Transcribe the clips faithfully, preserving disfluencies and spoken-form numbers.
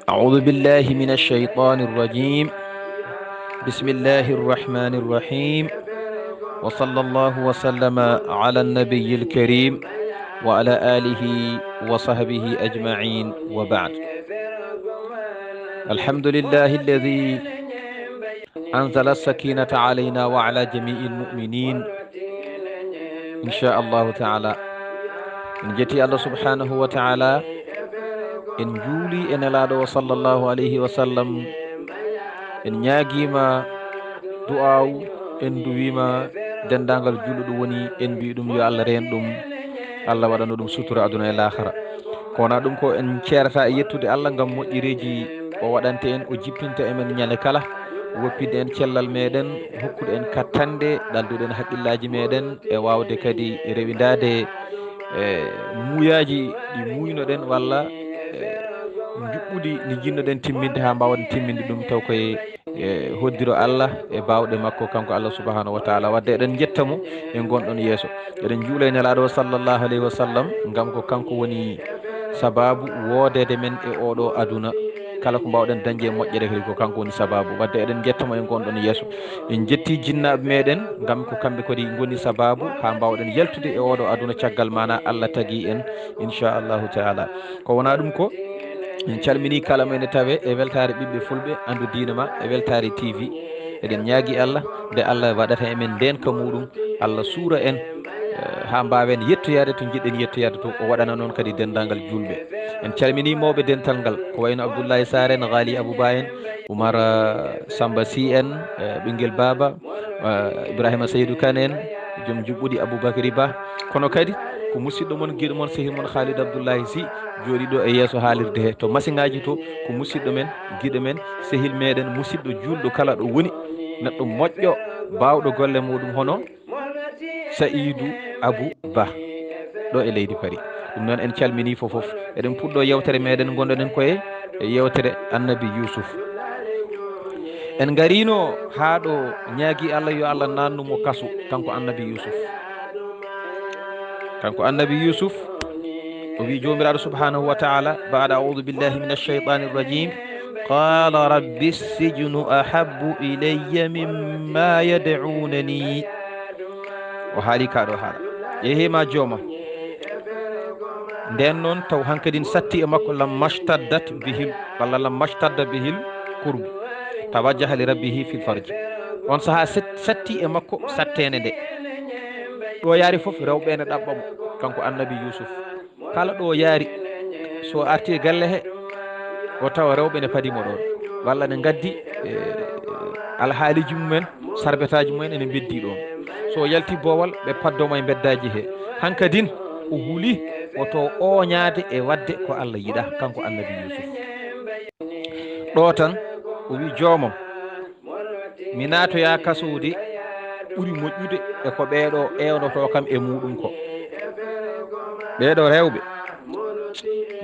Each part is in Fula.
أعوذ بالله من الشيطان الرجيم. بسم الله الرحمن الرحيم. وصلى الله وسلم على النبي الكريم وعلى آله وصحبه أجمعين، وبعد. الحمد لله الذي أنزل السكينة علينا وعلى جميع المؤمنين. إن شاء الله تعالى. En jetti Allah subhanahu wa ta'ala. En juuli e Nelaaɗo o sallallahu alayhi wa sallam. En ñaagiima du'aawu, en duwiima denndaangal juulɗo ɗum woni, en mbii ɗum yo Allah reen ɗum, Allah waɗano ɗum sutura aduna e laakhara. Ko wonaa ɗum ko en ceerata e yettude Allah ngam moƴƴereeji o waɗanta en, o jippinta e men ñande kala, woppinde en cellal meɗen, hokkude en kattanɗe, ɗalduɗen haqqillaaji meɗen e waawde kadi rewindaade e muuyaaji ɗi muuynoɗen walla e njuɓɓudi ndi njiɗnoɗen timminde haa mbaawɗen timminde ɗum taw koye e hoddiro Allah e baawɗe makko kanko Allah subhanahu wa ta'ala. Wadde eɗen njetta mo e ngonɗon yeeso. Eɗen juula e Nelaaɗo o sallallahu alayhi wa sallam ngam ko kanko woni sababu woodeede men e oɗo aduna. Kala ko mbaawɗen dañde e moƴƴere kadi ko kanko woni sababu. Wadde eɗen njetta mo e ngonɗon yeeso. En njetti jinnaaɓe meɗen ngam ko kamɓe kadi ngoni sababu haa mbaawɗen yaltude e oɗo aduna caggal mana Allah tagi en, inchallahu ta'ala. Ko wonaa ɗum ko, en calminii kala mo ene tawee e weltaare ɓiɓɓe fulɓe, Anndu Diine Ma e Weltaare T V. Eɗen ñaagii Allah, nde Allah waɗata e men ndeenka muuɗum, Allah suura en, eh, haa mbaawen yettoyaade to njiɗɗen yettoyaade to, o waɗana noon kadi denndaangal juulɓe. En calminii mawɓe dental ngal, ko wayno Abdoullahi Sarr en, Ghali Abouba en, Oumar, eh, Samba Sy en, eh, Ɓinngel Baaba, eh, Ibrahima Saydou Kane en, joom juɓɓudi Aboubacry Ba. Kono kadi ko musidɗo mon, giɗo mon, sehil mon Khalid Abdoullahi Sy, jooɗiiɗo e yeeso haalirde he to masiŋaaji to, ko musidɗo men, giɗo men, sehil meɗen, musidɗo juulɗo kala ɗo woni, neɗɗo moƴƴo, baawɗo golle muɗum hono Saïdou Abou Ba, ɗo e leydi Paris. Ɗum noon en calminii fof fof. Eɗen puɗɗo yewtere meɗen, ngonɗen koye e yewtere Annabi Youssouf. En ngariino haa ɗo ñaagii Allah yo Allah naannu mo kaso, kanko Annabi Youssouf. Kanko Annabi Youssouf, o wi Joomiraaɗo subhanahu wa ta'ala, ba'da a'udhu billahi minash shaytanir rajim, qala rabbi sijnu ahabbu ilayya mimma yad'unani. O haali ka ɗo haala. Yehi ma jooma. Nden noon taw hankadin satti e makko, lamma shtaddat bihil, walla lamma shtadda bihil kurbu. Tawajjaha li rabbihi fil farji. On saha set-, satti e makko satteende nde. Ɗo yaari fof rewɓe ene ɗaɓɓa mo, kanko Annabi Youssouf. Kala ɗo yaari, so arti e galle he, o tawa rewɓe ne padi mo ɗon, walla ne ngaddi, eh, alhaaliji mumen, sarbetaaji mumen ene mbeddi ɗon. So yalti boowal, ɓe paddo mo e mbeddaaji he. Hankadin, o huli, o to ooñaade e waɗde ko Allah yiɗa, kanko Annabi Youssouf. Ɗo tan, o wi joomam, mi naatoya kasoodi ɓuri moƴƴude e ko ɓeeɗo ewnotoo kam e muuɗum ko. Ɓeeɗo rewɓe,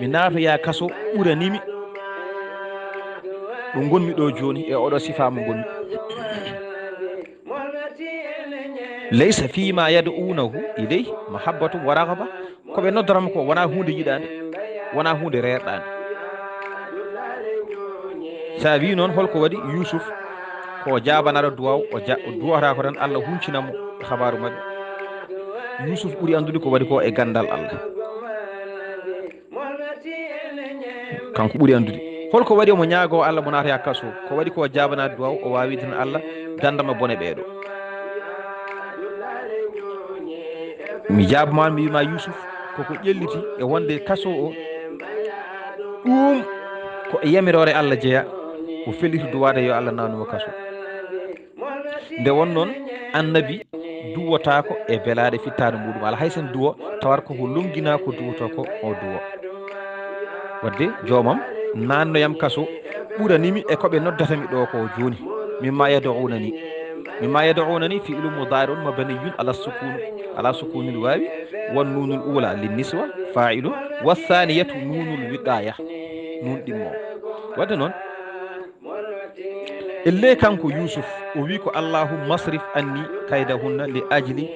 mi naatoya kaso ɓuranimi ɗo ngonmi ɗo jooni e oɗo sifa mo ngonmi. Laysa fima yad'unahu ilayhi mahabbatun wa raghaba. Ko ɓe noddatamo ko wona huunde yiɗaande, wona huunde reerɗaande. Sa wi noon, holko waɗi Youssouf ko jaabanaɗo duwaw, o ja-, o duwata ko tan Allah huncina mo e habaru maɓɓe. Youssouf ɓuri anndude ko waɗi ko e gandal Allah. Kanko ɓuri anndude. Holko waɗi omo ñaago Allah mo naatoya kaso? Ko waɗi ko jaabanaɗo duwaw, o wawi tan Allah dandama bone ɓeeɗo. Mi jaabama, mi wima Youssouf, koko ƴelliti e wonde kaso o, ɗum ko e yamiroore Allah jeeya, o felliti duwade yo Allah nanumo kaso. Nde won noon, annabi duwotaako e belaɗe fittaandu muɗum. Alaa hay sen duwo, tawata koko longina ko duwotoo ko o duwo. Wadde, joomam, naannoyam kaso ɓuranimi e ko ɓe noddatami ɗo ko jooni. Mimma yad'unani. Mimma yad'unani fi'lu mudari'un mabniyun ala sukun, ala sukunil wawi, wan nunul ula lin niswa fa'ilun, was saniyatu nunul wiqaya, nun ɗimmo. Wadde noon, elle kanko Yusuf, o wi ko, "Allahumma asrif anni kaydahunna li ajli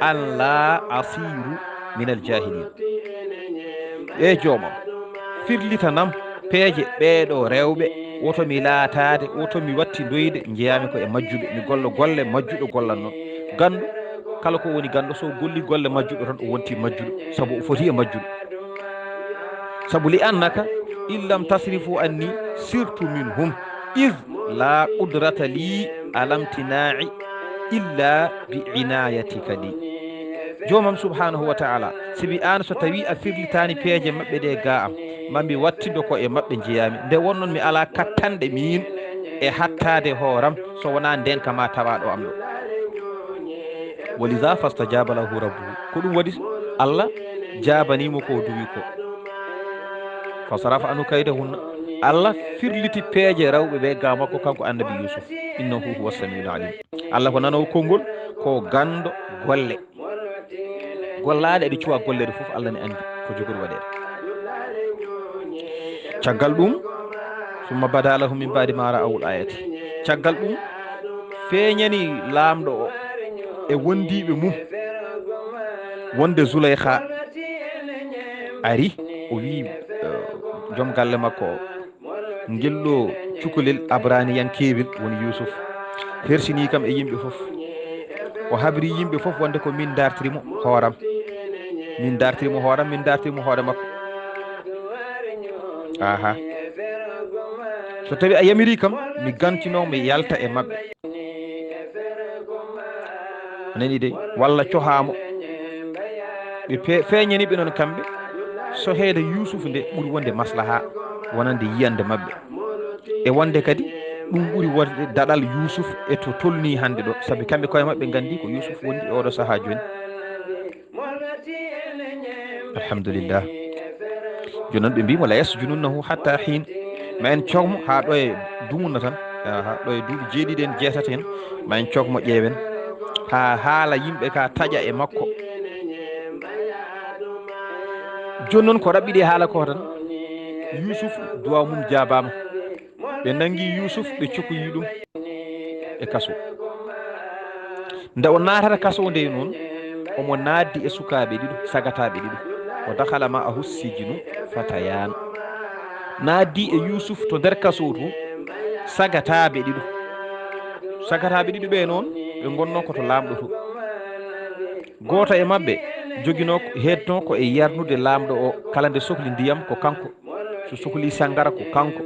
an la asiru min al jahilin." E joomam, firlitanam peeje ɓeeɗo rewɓe, woto mi laataade, woto mi wattindoyde, njeyaami ko e majjuɓe, mi gollo golle majjuɗo gollanno. Ganndo, kala ko woni ganndo, so golli golle majjuɗo tan, o wonti majjuɗo, sabu o foti e majjuɗo. Sabu li annaka in lam tasrifu anni sirtu minhum, id la qudrata li ala imtina'i illa bi inayatika li. Joomam subhanahu wa ta'ala, sibi aan so tawi a firlitaani peeje maɓɓe ɗe ga am, ma mi wattindo ko e maɓɓe njeyaami. Nde wonnon mi alaa kattanɗe miin e hattaade hooram so wonaa ndeen kama tawaaɗo am ɗo. Walidha fastajaba lahu rabbuhu. Ko ɗum waɗi Allah jaabanimo ko o duwi ko. Fasarafa anu kaydahunna. Allah firliti peeje rewɓe ɓe ga makko kanko annabi Yusuf. Innahu huwa samiul alim. Allah ko nanowo konngol, ko ganndo golle. Gollaaɗe aɗa cuwa golle ɗe fof, Allah ne anndi ko jogori waɗeede. Caggal ɗum, summa bada lahum min ba'di ma ra'awul ayati. Caggal ɗum, feeñani laamɗo o e wondiiɓe mum wonde Zulaykha ari, o wi, eh, joom galle makko o, ngel ɗo cukalel abraniyankewel woni Yusuf, hersini kam e yimɓe fof. O habri yimɓe fof wonde ko min dartiri mo hooram. Min dartiri mo hooram, min dartiri mo hoore makko. Aha. So tawi a yamiri kam, mi gantino, mi yalta e maɓɓe. A nani de, walla cohaamo. Ɓe pe-, feeñani ɓe noon kamɓe, so heede Yuusuf nde ɓuri wonde maslaha, wonande yiyande maɓɓe. E wonde kadi, ɗum ɓuri wonde daɗal Yuusuf e to tolni hannde ɗo, sabi kamɓe koye maɓɓe nganndi ko Yuusuf wondi e oɗo sahaa jooni. Alhamdulillah. Jooni noon ɓe mbiimo, "La yasjununnahu hatta hin." Ma en cogmo haa ɗo e dumunna tan, haa ɗo e duuɓi jeeɗiɗi en, jeetati en, ma en cogmo ƴeewen haa haala yimɓe ka taƴa e makko. Jooni noon ko raɓɓiɗi e haala ko tan, Yuusuf duwa mum jaabaama. Ɓe nanngi Yuusuf, ɓe cokoyi ɗum e kaso. Nde o naatata kaso nde noon, omo naatdi e sukaaɓe ɗiɗo, sagataaɓe ɗiɗo. O dakhala ma'ahu sijnu fatayaan. Naatdi e Yuusuf to nder kaso to, sagataaɓe ɗiɗo. Sagataaɓe ɗiɗo ɓe noon, ɓe ngonnoo ko to laamɗo to. Gooto e maɓɓe joginoo, heednoo ko e yarnude laamɗo o, kala nde sohli ndiyam ko kanko. So sohli sanngara ko kanko.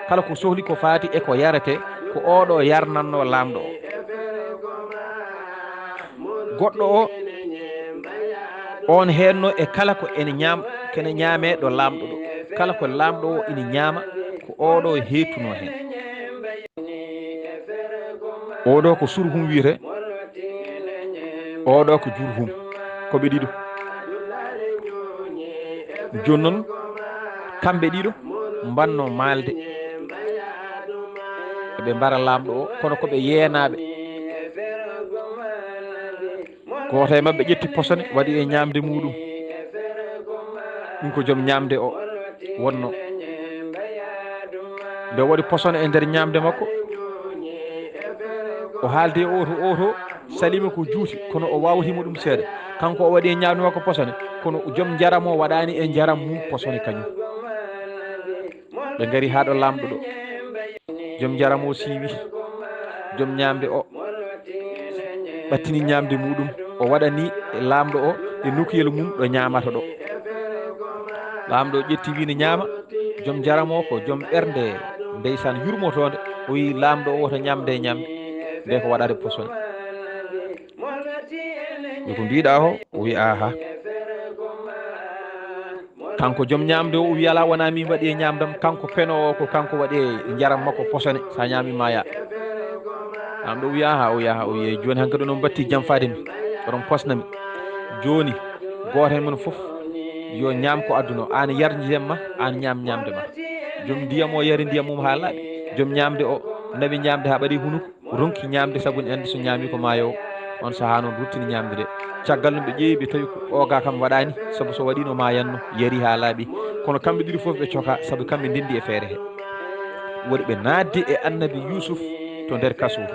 Kala ko sohli ko faati e ko yaretee, ko oɗo yarnanno laamɗo o. Goɗɗo o, on heenno e kala ko ene ñaam-, kene ñaamee ɗo laamɗo ɗo. Kala ko laamɗo o ina ñaama, ko oɗo heettuno heen. Oɗo ko surhum wiyetee, oɗo ko jurhum. Ko ɓe ɗiɗo. Jooni noon, kamɓe ɗiɗo mbanno maalde. Ɓe mbara laamɗo o, kono ko ɓe yeenaaɓe. Gooto e maɓɓe ƴetti posone, waɗi e ñaamde muuɗum. Ɗum ko joom ñaamde o wonno. Nde o waɗi posone e nder ñaamde makko, o haaldi e oto, oto salima ko juuti, kono o wawtimo ɗum seeɗa. Kanko o waɗi e ñaamde makko posone, kono joom njaram o waɗani e njaram mum posone kañum. Ɓe ngari haa ɗo laamɗo ɗo. Joom njaram o siiwi. Joom ñaamde o ɓattini ñaamde muɗum. O waɗani laamɗo o e nokuyel mum ɗo ñaamata ɗo. Laamɗo o ƴetti, wi ne ñaama. Joom njaram o ko joom ɓernde ndeysaan yurmotoonde. O wi laamɗo o wota ñaamde e ñaamde. Nde ko waɗaade posone. Yo ko mbiɗa o, o wi aha. Kanko joom ñaamde o, o wi alaa, wonaa min waɗi e ñaamdam. Kanko penoowo ko kanko waɗi e njaram makko posone. Sa ñaami maya. Laamɗo o wi aha, o wi aha, o wi jooni hankadi onon mbatti jamfaade mi. Oɗon posna mi. Jooni gooto heen mon fof yo ñaam ko adduno. Aan yar ndiyam ma, aan ñaam ñaamde ma. Joom ndiyam o yari ndiyam mum haa laaɓi. Joom ñaamde o nawi ñaamde haa ɓaɗi hunuko. ronki ñaamde, sabu ene anndi so ñaami ko maayo. On sahaa noon ruttini ñaamde de. Caggal ɗum ɓe ƴeewi, ɓe tawi ko ooga kam waɗaani, sabu so waɗiino maayanno, yari haa laaɓi. Kono kamɓe ɗiɗi fof ɓe coka, sabu kamɓe ndenndi e feere he. Waɗi ɓe naatde e annabi Yuusuf to nder kaso to.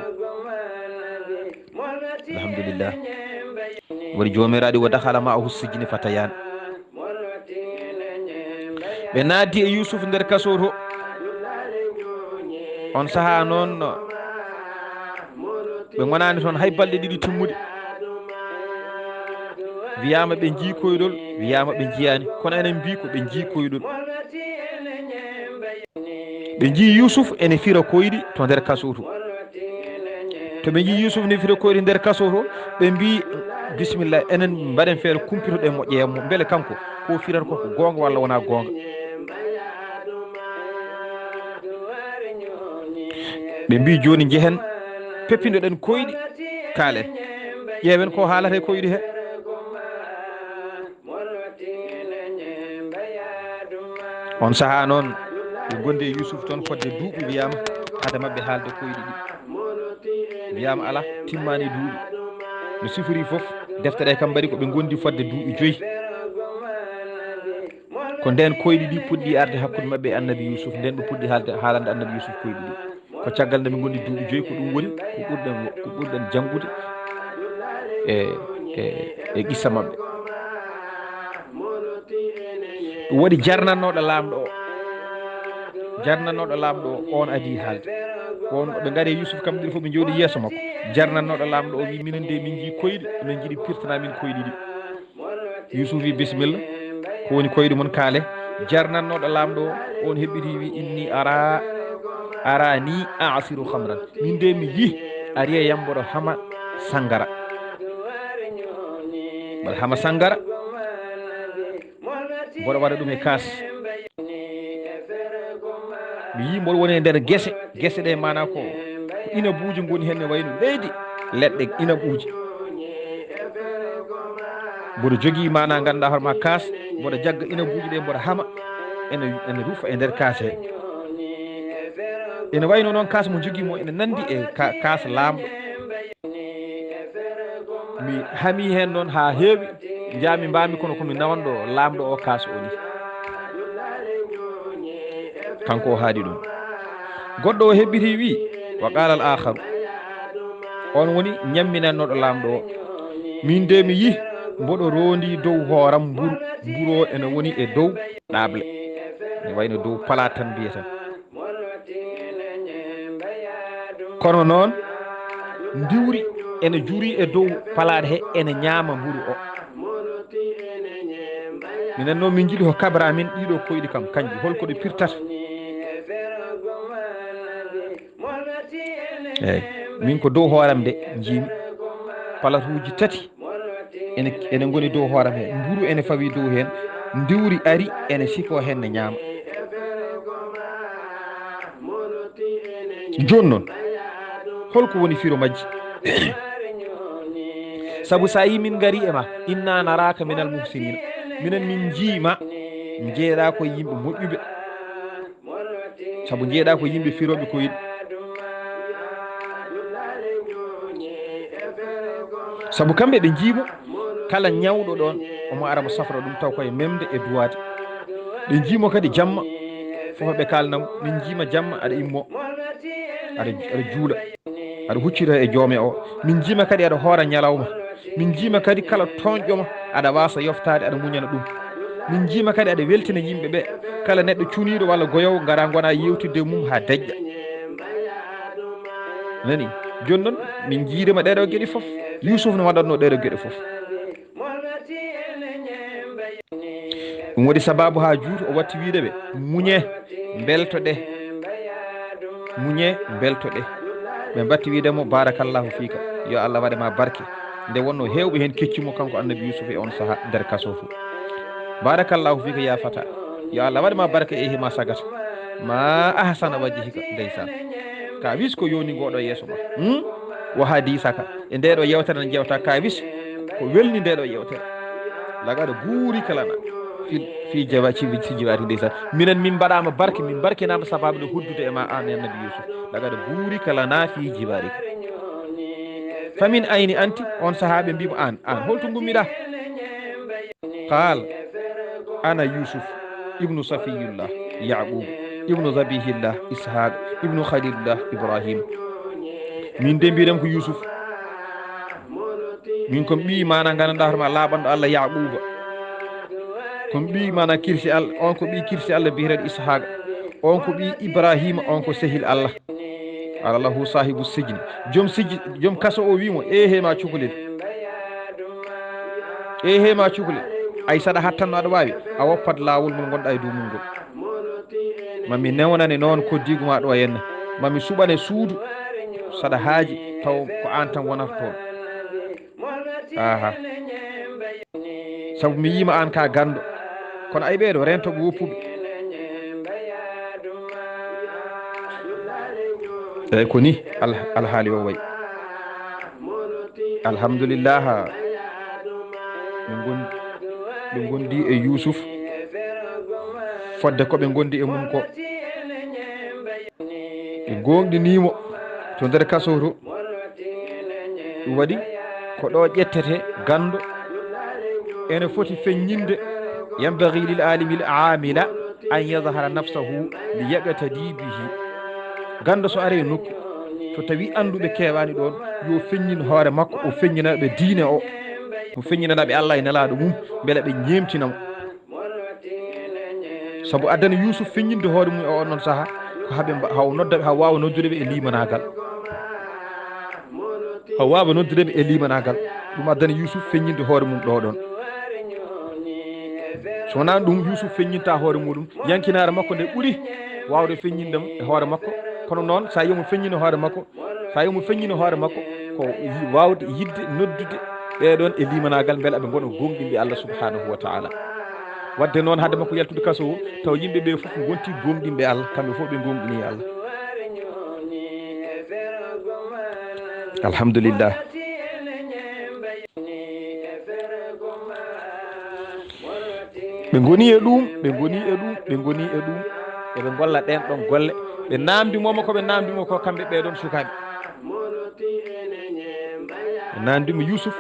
Alhamdulillah. Waɗi joomiraaɗi, wa dakhala ma'ahu sijni fatayaan. Ɓe naatdi e Yuusuf nder kaso to. On sahaa noon, ɓe ngonaani toon hay balɗe ɗiɗi timmuɗe. Wiyaama ɓe njii koyɗol, wiyaama ɓe njiyaani. Kono enen mbii ko ɓe njii koyɗol. Ɓe njii Yuusuf ene fira koyɗi to nder kaso to. To ɓe njii Yuusuf ne fira koyɗi nder kaso to, ɓe mbii, "Bisimilla, enen mbaɗen feere, kumpitoɗen mo, ƴeewen mo. Mbele kanko, ko firata ko, ko goonga walla wonaa goonga?" Ɓe mbii, "Jooni njehen, peppinoɗen koyɗi, kaalen. Ƴeewen ko haalata e koyɗi he." On sahaa noon, ɓe ngondi e Yuusuf toon fodde duuɓi, wiyaama hade maɓɓe haalde koyɗi ɗi. Wiyaama alaa, timmaani duuɓi. No sifori fof, defte ɗe kam mbaɗi ko ɓe ngondi fodde duuɓi joyi. Ko ndeen koyɗi ɗi puɗɗi arde hakkunde maɓɓe e annabi Yuusuf, ndeen ɓe puɗɗi haalde, haalande annabi Yuusuf koyɗi ɗi. Ko caggal nde ɓe ngondi duuɓi joyi, ko ɗum woni ko ɓurɗen, ko ɓurɗen janngude e, e, e qissa maɓɓe. Ɗum waɗi jarnannooɗo laamɗo o. Jarnannooɗo laamɗo o, on adii haalde. On, ɓe ngari e Yuusuf kamɓe ɗiɗi fof, ɓe njooɗi yeeso makko. Jarnannooɗo laamɗo o wi, "Minen de min njii koyɗi, min njiɗi pirtana min koyɗi ɗi." Yuusuf wi, "Bisimilla, ko woni koyɗi mon, kaale." Jarnannooɗo laamɗo o, on heɓɓiti wi, "Inni ara, arani a'siru khamran." Min de mi yii ari e yam mboɗo hama sanngara. Mboɗo hama sanngara, mboɗo waɗa ɗum e kaas. Mi yii mboɗo woni e nder gese, gese ɗe maanaa ko, ko inabuuji ngoni heen, ne wayno leydi, leɗɗe inabuuji. Mboɗo jogii maanaa, ngannduɗaa hoore ma, kaas, mboɗo jagga inabuuji ɗe, mboɗo hama, ene, ene rufa e nder kaas he. Ene wayno noon kaas mo jogii mo ene nanndi e ka-, kaas laamɗo. Mi hami heen noon haa heewi, njaami mbaami kono ko mi nawanɗo laamɗo o kaas o ni. Kanko o haali ɗum. Goɗɗo o heɓɓiti wi, wa qaala al aakharu, on woni ñamminannooɗo laamɗo o, "Min de mi yii mboɗo roondi dow hooram mburu, mburu o ene woni e dow ɗaɓle, ene wayno dow palaat tan mbiyeten." Kono noon, ndiwri ene juri e dow palaat he, ene ñaama mburu o. Minen noon, min njiɗi ko kabra min ɗiɗo koyɗi kam, kanji, holko ɗe pirtata? Eeyi, min ko dow hooram de njiimi palatuuji tati ene, ene ngoni dow hooram he. Mburu ene fawi dow heen, ndiwri ari ene sikoo heen ne ñaama. Jooni noon, holko woni firo majji? Sabu so a yii min ngari e ma, inna naraka minal muhsinin. Minen min njii ma, njeeɗa ko yimɓe moƴƴuɓe. Sabu njeeɗa ko yimɓe firooɓe koyɗi. Sabu kamɓe ɓe njiimo, kala ñawɗo ɗoon, omo ara mo safra ɗum taw koye memde e duwaade. Ɓe njiimo kadi jamma, fof ɓe kaalnamo, min njiima jamma aɗa immo, aɗa, aɗa juula, aɗa huccita e joome o. Min njiima kadi aɗa hoora ñalawma. Min njiima kadi kala tooñɗo ma, aɗa waasa yoftaade, aɗa muñana ɗum. Min njiima kadi aɗa weltina yimɓe ɓe. Kala neɗɗo cuniiɗo walla goyoowo, ngara ngona yewtidde e mum haa deƴƴa. Nani? Jooni noon, min njiirima ɗeɗo geɗe fof. Yuusuf no waɗatno ɗeɗo geɗe fof. Ɗum waɗi sababu haa juuti o watti wiide ɓe, "Muñe, mbelto ɗe. Muñe, mbelto ɗe." Ɓe mbatti wiide mo, "Barakallahu fiika. Yo Allah waɗe ma barke." Nde wonno heewɓe heen kecci mo kanko annabi Yuusuf e on saha nder kaso fu. "Barakallahu fiika ya fata. Yo Allah waɗe ma barke e hima sagata. Ma ahsana wajhika." Ndeysaan. Ka wis ko yoni ngoɗo yeeso ma. Hmm? Wa hadisaka. E ndeɗo yewtere na jewta ka wis ko welni ndeɗo yewtere. Lagada guuri kala na. في في جوا في في جوارك, ndeysaan. Minen min mbaɗaama barke, min barkinaama sabaabu nde hoddude e ma, aan e Annabi Yuusuf. لقد بورك لنا في جوارك. فمن أين أنت؟ On sahaa ɓe mbii mo, aan, aan, holto ngummiɗaa? قال: أنا يوسف ابن صفي الله يعقوب ابن ذبيح الله إسحاق ابن خليل الله إبراهيم. Min de mbiɗen ko Yuusuf. Min ko ɓii mana gandanɗa hoore ma laaɓanɗo Allah Yaquba. Ko ɓii mana kirsi Allah, on ko ɓii kirsi Allah biyeteeɗo Ishaqa. On ko ɓii Ibrahima, on ko sehil Allah. قال له صاحب السجن. Joom sijji, joom kaso o wi mo, "Ehe ma cukalel. Ehe ma cukalel. Ay saɗa hattanno aɗa waawi, a woppat laawol ngol ngonɗa e dow mum ngol. Ma mi newnane noon koddiigu ma ɗo henne. Ma mi suɓane suudu saɗa haaji, taw ko aan tan wonata toon." Aha. Sabu mi yiima aan ka ganndo. Kono ay ɓeeɗo rento ko woppuɓe. Eyi ko ni al-, alhaali o wayi. Alhamdulillah. Ɓe ngon-, ɓe ngondi e Yuusuf. Fodde ko ɓe ngondi e mum ko. Ɓe gooŋɗinii mo to nder kaso to. Ɗum waɗi ko ɗo ƴettete ganndo ene foti feññinde. ينبغي للعالم العامل أن يظهر نفسه ليقتدي به. Ganndo so ari e nokku, so tawi annduɓe keewaani ɗoon, yo feññin hoore makko, o feññina ɓe diine o, o feññinana ɓe Allah e Nelaaɗo mum, mbele ɓe ñeemtina mo. Sabu addani Yuusuf feññinde hoore mum e oon ɗoon sahaa, ko haa ɓe mba-, haa o nodda ɓe, haa waawa noddude ɓe e limanaagal. Haa waawa noddude ɓe e limanaagal. Ɗum addani Yuusuf feññinde hoore mum ɗo ɗoon. So wonaa ɗum, Yuusuf feññinta hoore muɗum, yankinaare makko nde ɓuri waawde feññinde mo e hoore makko. Kono noon, so a yiyii mo feññina hoore makko, so a yiyii mo feññina hoore makko, ko yi-, waawde yiɗde noddude ɓee ɗoon e limanaagal, mbele aɓe ngona gooŋɗinɓe Allah subhanahu wa ta'ala. Waɗde noon, hade makko yaltude kaso o, taw yimɓe ɓe fof ngonti gooŋɗinɓe Allah, kamɓe fof ɓe gooŋɗini Allah. Alhamdulillah. Ɓe ngoni e ɗum, ɓe ngoni e ɗum, ɓe ngoni e ɗum. Eɓe ngolla ɗeen ɗon golle. Ɓe naamndi mo ko ɓe naamndi mo ko, kamɓe ɓee ɗon sukaaɓe. Ɓe naamndi mo Yuusuf,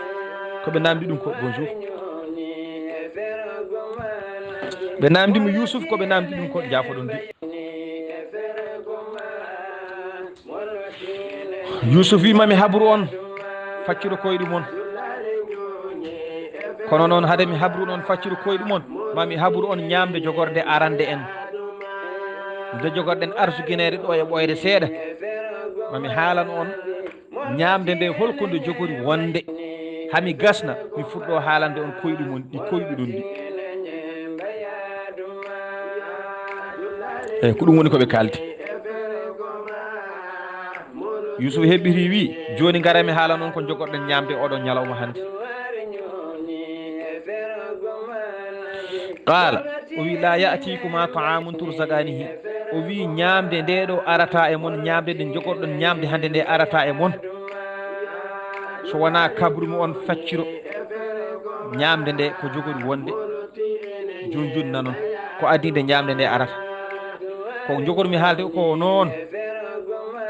ko ɓe naamndi ɗum ko, bonjour. Ɓe naamndi mo Yuusuf, ko ɓe naamndi ɗum ko, jaafoɗon de. Yuusuf wi, "Ma mi habru on facciro koyɗi mon. Kono noon, hade mi habru on facciro koyɗi mon, ma mi habru on ñaamde jogorde arande en. Nde jogorɗen arsugineede ɗo e ɓooyre seeɗa, ma mi haalan on ñaamde nde, hol ko nde jogori wonde. Haa mi gasna, mi fuɗɗo haalande on koyɗi mon ɗi, koyɗi ɗon ɗi." Eyi, ko ɗum woni ko ɓe kaaldi. Yuusuf heɓɓiti, wi, "Jooni, ngara mi haalan on ko jogorɗen ñaamde oɗo ñalawma hannde." Qaala, o wi, "Laa ya'tiikuma ta'aamun turzaqaanihi." O wi, "Ñaamde nde ɗo arata e mon, ñaamde nde jogorɗon ñaamde hannde nde arata e mon, so wonaa kabrumi on facciro ñaamde nde ko jogori wonde. Jooni jooni nanon, ko adii nde ñaamde nde arata. Ko jogormi haalde ko noon,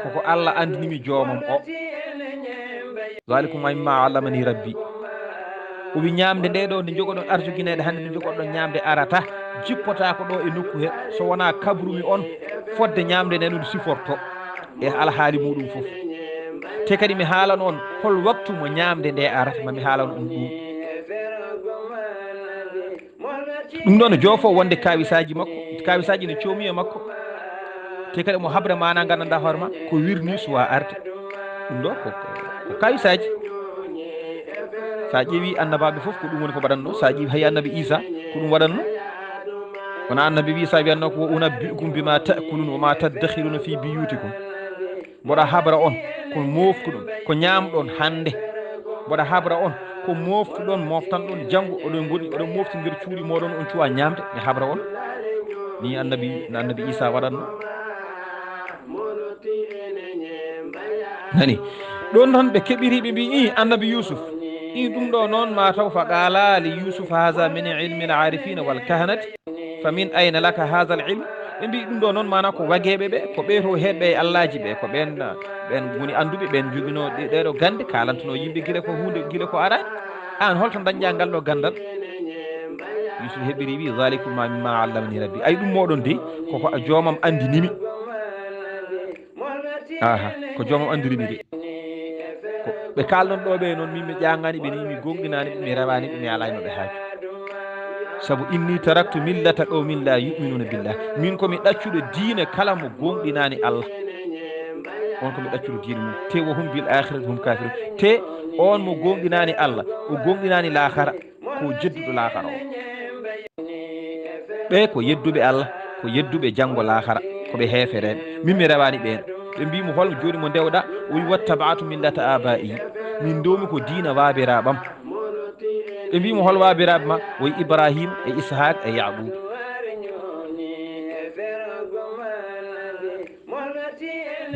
ko ko Allah anndinimi joomam o. Zaalikum mimmaa allamanii rabbii." O wi, "Ñaamde nde ɗo nde jogoɗon arsugineede hannde, nde jogoɗon ñaamde arata, jippotaako ɗo e nokku he, so wonaa kabrumi on fodde ñaamde nde no siforto e alhaali muɗum fof. Te kadi mi haalan on hol waktu mo ñaamde nde arata, ma mi haalan on ɗum." Ɗum ɗo no joofo wonde kaawisaaji makko, kaawisaaji ne coomi e makko. Te kadi omo habra maana nganndanɗaa hoore ma ko wirni suwa arde. Ɗum ɗo ko, ko, ko kaawisaaji. So a ƴeewi annabaaɓe fof ko ɗum woni ko mbaɗatnoo. So a ƴeewi hay annabi Iisaa ko ɗum waɗatnoo. Wona annabi Iisaa wiyatnoo ko, "Wa unabbi'ukum bimaa ta'kuluuna wa maa taddakhiruna fii buyuutikum." Mboɗo habra on ko mooftuɗon, ko ñaamɗon hannde. Mboɗo habra on ko mooftuɗon, mooftanɗon janngo, oɗon ngoni, oɗon moofti nder cuuɗi mooɗon, on cuwa ñaamde, mi habra on. Ni annabi, no annabi Iisaa waɗatno. Nani? Ɗon tan ɓe keɓiri, ɓe mbi, "Ii, annabi Yuusuf." Ɗum ɗo noon ma taw fa qaala li Yuusuf haza min ilmi al-aarifiina wal kahanati, fa min ayna laka haza al-ilm? Ɓe mbi ɗum ɗo noon maana ko wageeɓe ɓe, ko ɓe to heɓɓe e Allaaji ɓe, ko ɓeen, ɓeen ngoni annduɓe, ɓeen njoginoo ɗe-, ɗee ɗo gannde, kaalantunoo yimɓe gila ko huunde, gila ko araani. Aan holto ndañƴaa ngal ɗo ganndal? Yuusuf heɓiri wi, "Zalikum ma mimma allamani rabbi." Ay ɗum moɗon de, ko ko joomam anndini mi. Aha, ko joomam anndiri mi de. Ko ɓe kaalɗon ɗo ɓe noon, min mi ƴaŋaani ɓe ni, mi gooŋɗinaani ɓe, mi rewaani ɓe, mi alaani ɓe haaju. Sabu inni taraktu millata qawmin la yu'minuna billah. Min ko mi ɗaccuɗo diine kala mo gooŋɗinaani Allah. On ko mi ɗaccuɗo diine mum. Te wa hum bil akhirati hum kafirun. Te on mo gooŋɗinaani Allah, o gooŋɗinaani laakhara, ko jedduɗo laakhara o. Ɓe ko yedduɓe Allah, ko yedduɓe janngo laakhara, ko ɓe heefereeɓe. Min mi rewaani ɓeen. Ɓe mbi mo, "Hol jooni mo ndewɗa?" O wi, "Wattaba'tu millata aba'i." Min ndewmi ko diina waabiraaɓam. Ɓe mbi mo, "Hol waabiraaɓe ma?" O wi, "Ibrahim e Ishaq e Yaqub."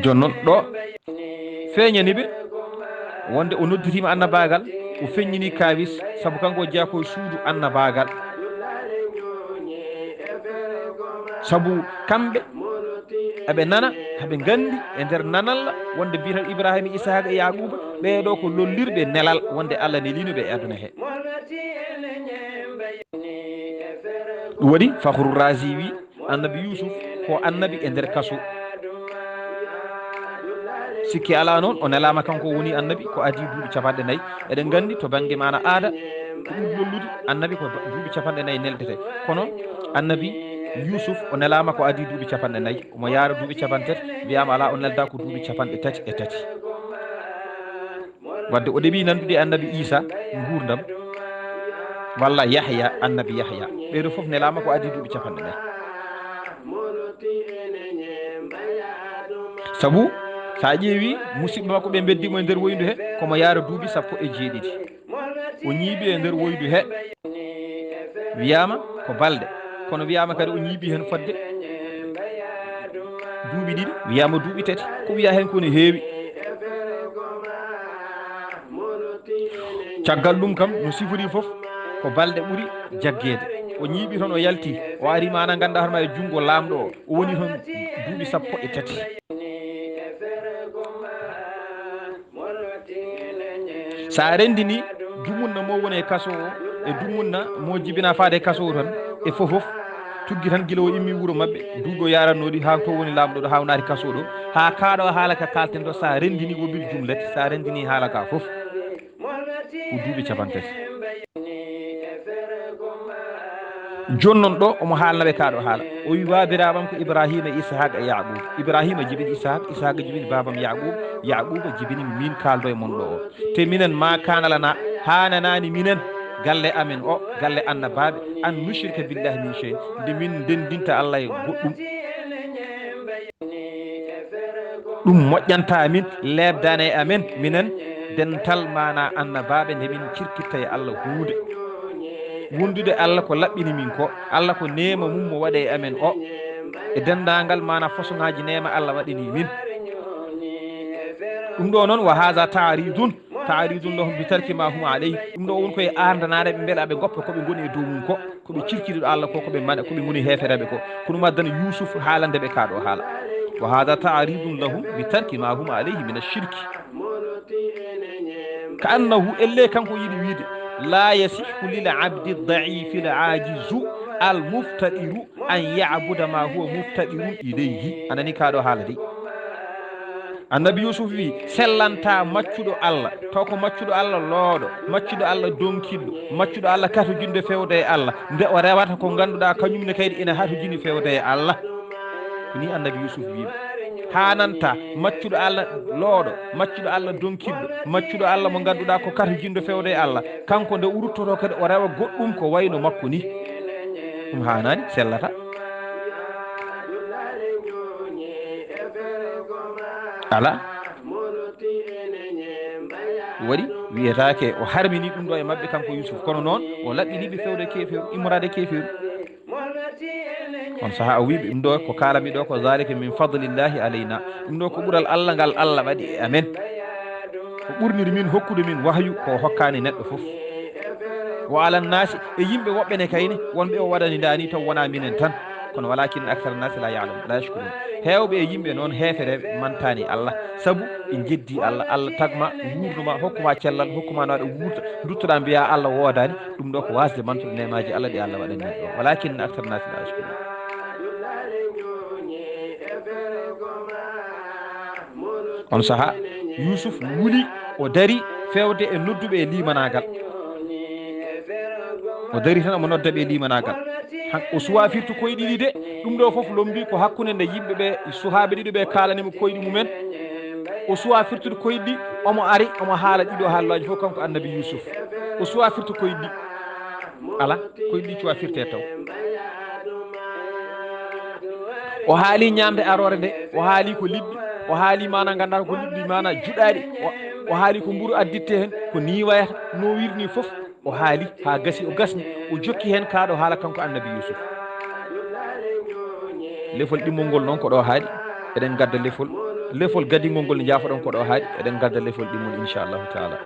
Jooni noon ɗo feeñani ɓe wonde o nodditiima annabaagal, o feññini kaawis, sabu kanko o jeyaa ko e suudu annabaagal. Sabu kamɓe aɓe nana, aɓe nganndi e nder nanalla wonde mbiyata Ibrahima, Isaaqa e Yaaquuba, ɓee ɗo ko lollirɓe nelal wonde Allah neliino ɓe e aduna he. Ɗum waɗi Fakhru Razi wi, Annabi Yusuf ko annabi e nder kaso. Sikki alaa noon, o nelaama kanko woni annabi ko adii duuɓi capanɗe nayi. Eɗen nganndi to bannge maana aada, ko ɓuri lollude annabi ko duuɓi capanɗe nayi neldete. Kono annabi Yusuf o nelaama ko adii duuɓi capanɗe nayi. Omo yaara duuɓi capantati, wiyaama alaa, o neldaa ko duuɓi capanɗe tati e tati. Wadde o ɗeɓi nandude annabi Isa nguurndam, walla Yahya, annabi Yahya. Ɓeeɗo fof nelaama ko adii duuɓi capanɗe nayi. Sabu, so a ƴeewi, musidɓe makko ɓe mbeddi mo e nder woyndu he, komo yaara duuɓi sappo e jeeɗiɗi. O ñiiɓi e nder woyndu he, wiyaama ko balɗe, kono wiyaama kadi o ñiiɓi heen fodde duuɓi ɗiɗi, wiyaama duuɓi tati, ko wiya heen ko ne heewi. Caggal ɗum kam, no sifori fof, ko balɗe ɓuri jaggeede. O ñiiɓi toon, o yalti, o ari maana ngannduɗaa hoore ma e junngo laamɗo o, o woni toon duuɓi sappo e tati. So a renndini dumunna mo woni e kaso o, e dumunna mo jibina faade e kaso o tan, e fof fof, tuggi tan gila o immi wuro maɓɓe, duuɓi o yaranno ɗi, haa to woni laamɗo ɗo, haa o naati kaso ɗo, haa kaaɗo haala ka kaalten ɗo, so a renndini wo bil jumlati, so a renndini haala ka fof, ko duuɓi capantati. Jooni noon ɗo omo haalna ɓe kaaɗo haala. O wi, "Waabiraaɓam ko Ibrahima e Isaaqa e Yaaquuba." Ibrahima jibini Isaaqa, Isaaqa jibini baabam Yaaquuba, Yaaquuba jibini min kaaldo e mon ɗo o. Te minen ma kaana lana, haananaani minen, galle amen o, galle annabaaɓe, an nushrika billahi min shay, nde min ndenndinta Allah e goɗɗum. Ɗum moƴƴanta min, leebdana e amen, minen dental maana annabaaɓe, nde min cirkitta e Allah huunde. Wondude Allah ko laɓɓini min ko, Allah ko neema mum mo waɗi e amen o, e denndaangal maana façonnaaji neema Allah waɗini min. Ɗum ɗo noon, wa haza taaridun, taaridun lahum bi tarki ma hum alayhi. Ɗum ɗo woni ko e aardanaade ɓe, mbela ɓe ngoppa ko ɓe ngoni e dow mum ko, ko ɓe cirkiri ɗo Allah ko, ko ɓe mana, ko ɓe ngoni heefereɓe ko. Kono ma dana Yusuf haalande ɓe kaaɗo haala. Wa haza taaridun lahum bi tarki ma hum alayhi min ashirki. Ka annahu, elle kanko yiɗi wiide, la yasihhu lil abdi daifi al ajizu al muftadiru an ya'buda ma huwa muftadirun ilayhi. A nani kaaɗo haala de. Annabi Yusuf wi, sellanta maccuɗo Allah, taw ko maccuɗo Allah looɗo, maccuɗo Allah donkilɗo, maccuɗo Allah katojinɗo fewde e Allah, nde o rewata ko ngannduɗaa kañum ne kaydi ina hatojini fewde e Allah. Ko ni annabi Yusuf wiima. Haananta maccuɗo Allah looɗo, maccuɗo Allah donkilɗo, maccuɗo Allah mo ngannduɗaa ko katojinɗo fewde e Allah, kanko nde o ruttoto kadi o rewa goɗɗum ko wayno makko ni. Ɗum haanaani, sellata. Ala. Waɗi wiyetaake o harmini ɗum ɗo e maɓɓe kanko Yusuf, kono noon o laɓɓini ɓe fewde keefeeru, immoraade keefeeru. On sahaa o wiiɓe, "Ɗum ɗo ko kaalami ɗo ko zalika min fadlillahi alayna." Ɗum ɗo ko ɓural Allah ngal Allah waɗi e amen. Ko ɓurnir min hokkude min wahyu ko o hokkaani neɗɗo fof. Wa alan naasi, e yimɓe woɓɓe ne kayne, wonɓe o waɗani ndaani taw wonaa minen tan. Kono walakin aksara naasi la ya'lam, la yashkurun. Heewɓe e yimɓe noon heefereeɓe mantaani Allah, sabu ɓe njeddii Allah. Allah tagma, wuurnu ma, hokku ma cellal, hokku ma no aɗa wuurta, nduttoɗaa mbiyaa Allah woodaani. Ɗum ɗo ko waasde mantude neemaaji Allah ɗi Allah waɗani ɗo. Walakin aksara naasi la yashkurun. On saha, Yusuf wuli, o dari fewde e nodduɓe e limanaagal. O dari tan omo nodda ɓe e limanaagal. Han-, o suwa firtu koye ɗiɗi de, ɗum ɗo fof lombi ko hakkunde nde yimɓe ɓe, suhaaɓe ɗiɗo ɓe kaalanimo koyɗi mumen. O suwa firtude koyɗi ɗi, omo ari, omo haala ɗiɗo haalaaji fof kanko annabi Yusuf. O suwa firtu koyɗi ɗi. Ala, koyɗi ɗi cuwa firte taw. O haali ñaamde aroore nde, o haali ko liɗɗi, o haali maana ngannduɗaa ko liɗɗi maana juɗaaɗi, o, o haali ko mburu additte heen, ko ni wayata, no wirni fof, o haali haa gasi, o gasni, o jokki heen kaa ɗo haala kanko annabi Yusuf. Lefol ɗimmol ngol noon ko ɗo haaɗi, eɗen ngadda lefol, lefol gadingol ngol nde njaafoɗon ko ɗo haaɗi, eɗen ngadda lefol ɗimmol inchallahu taala.